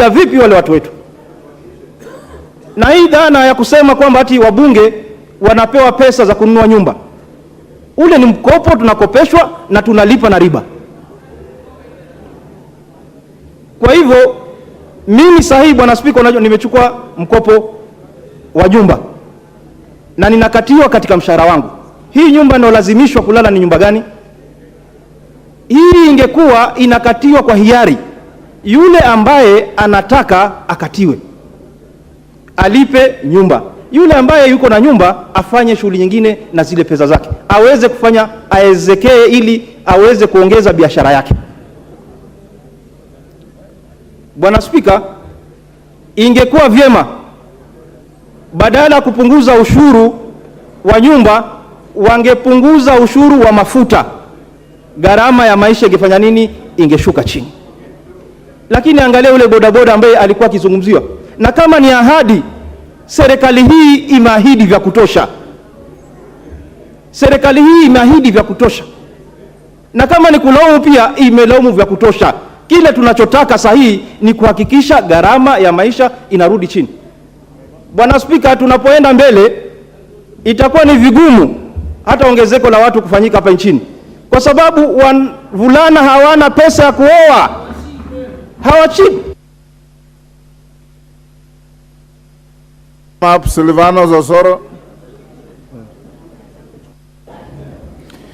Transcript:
Vipi wale watu wetu? Na hii dhana ya kusema kwamba ati wabunge wanapewa pesa za kununua nyumba, ule ni mkopo, tunakopeshwa na tunalipa na riba. Kwa hivyo mimi sahihi, Bwana Spika, unajua nimechukua mkopo wa nyumba na ninakatiwa katika mshahara wangu. Hii nyumba inayolazimishwa kulala ni nyumba gani? Hii ingekuwa inakatiwa kwa hiari, yule ambaye anataka akatiwe, alipe nyumba. Yule ambaye yuko na nyumba afanye shughuli nyingine na zile pesa zake, aweze kufanya, aezekee ili aweze kuongeza biashara yake. Bwana Spika, ingekuwa vyema badala ya kupunguza ushuru wa nyumba wangepunguza ushuru wa mafuta, gharama ya maisha ingefanya nini? Ingeshuka chini. Lakini angalia yule bodaboda ambaye alikuwa akizungumziwa, na kama ni ahadi, serikali hii imeahidi vya kutosha. Serikali hii imeahidi vya kutosha, na kama ni kulaumu pia imelaumu vya kutosha. Kile tunachotaka sahihi ni kuhakikisha gharama ya maisha inarudi chini. Bwana Spika, tunapoenda mbele itakuwa ni vigumu hata ongezeko la watu kufanyika hapa nchini, kwa sababu wavulana hawana pesa ya kuoa, hawachipi. Up Silvano Osoro.